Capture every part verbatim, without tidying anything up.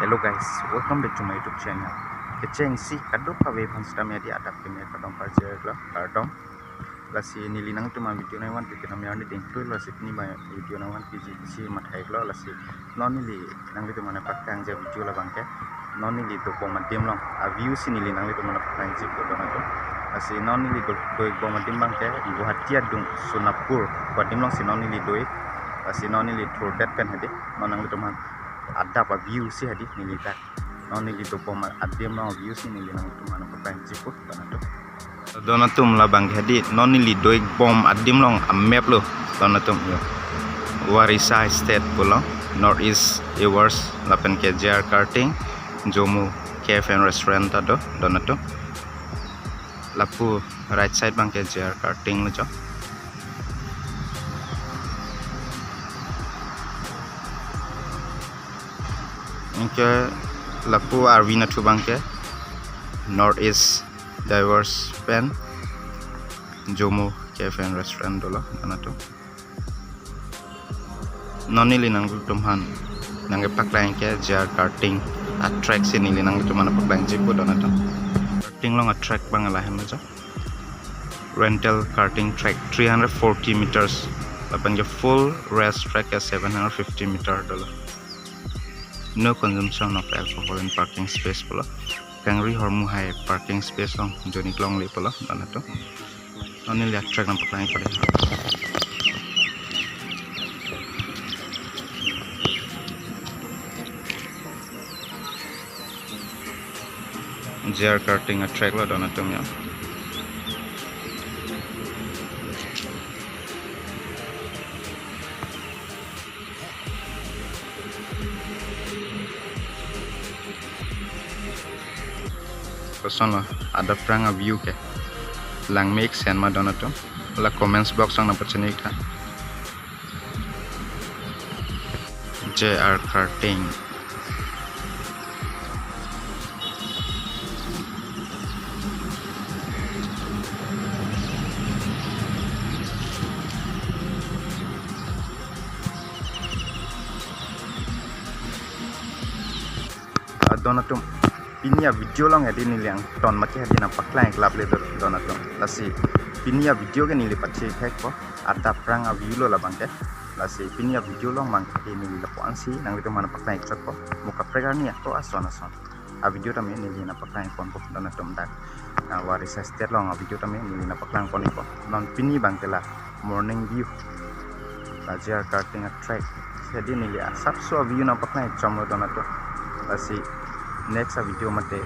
Hello guys, welcome back to my YouTube channel. Kechengsi kadokave aphan sitame hadi adap keme kardom pajirlo, kardom. Lasi neli nangtum a video nangvan ke kenam yarni dengtui lo, lasi pini abang video nangvan ke ji si mathai lo, lasi non neli nanglitum aphan paklang ji a video labang ke. Non neli dobom adim along a view si neli nanglitum aphan paklang ji ko donatum. Lasi non neli do, do-ikbom adim abang ke Guwahati adung Sonapur adim alongsi non neli do-ik. Lasi non neli thurdet pen hadi non nanglitum aphan adap a view si hadi neli dak non neli dobom adim along a view si neli nanglitum aphan paklang ji ko donatum. Donatum labang ke hadi non neli do-ikbom adim along a map lo donatum yo. Warisa Estate pulo, North East Awards lapen ke J R Karting, Jomu Cafe and Restaurant ta do donatum. Lapu right side abang ke J R Karting lo jo. Anke lapu arvi nathu abang ke North East Divers pen Jomu Cafe and Restaurant dolo donatum. Non neli nanglitum aphan nangkepaklang ke J R Karting a track si neli nanglitum aphan paklang ji ko donatum. Karting along a track abang lahenlo jo. Rental karting track three hundred forty meters, lapen ke full race track ke seven hundred fifty meter dolo. No consumption of alcohol in parking space pulo. Kangri hormu hai parking space along join-ik longle pulo donatum. Non neli a track nangpaklang ko dei. J R Karting a track lo donatum yo. Koson lo adap aphrang a view ke, langme-ik sen ma donatum? La comments box along nangpachini tha. J R Karting. Ah, donatum, pini a video along hadi neli angton make hadi nangpaklang-ik laple do, donatum. Lasi pini a video ke neli pathi thek ko, adap aphrang a view lo labang ke. Lasi pini a video along abang ke neli lapu-an si nanglitum aphan paklang-ik chot ko. Mo kaprek arni ako ason ason a video tame neli nangpaklang-ik pon ko donatum dak. Ah, Warisa Estate along a video tame neli nangpaklang pon-ik ko. Non pini abang ke la morning view, la J R Karting a track si hadi neli asapso a view nangpaklang-ik chomlo donatum. Lasi next a video mate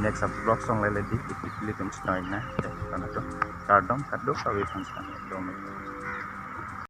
next a vlog along lele di ilitum chetong-ik nang donatum. Kardom kadokave aphan sitame.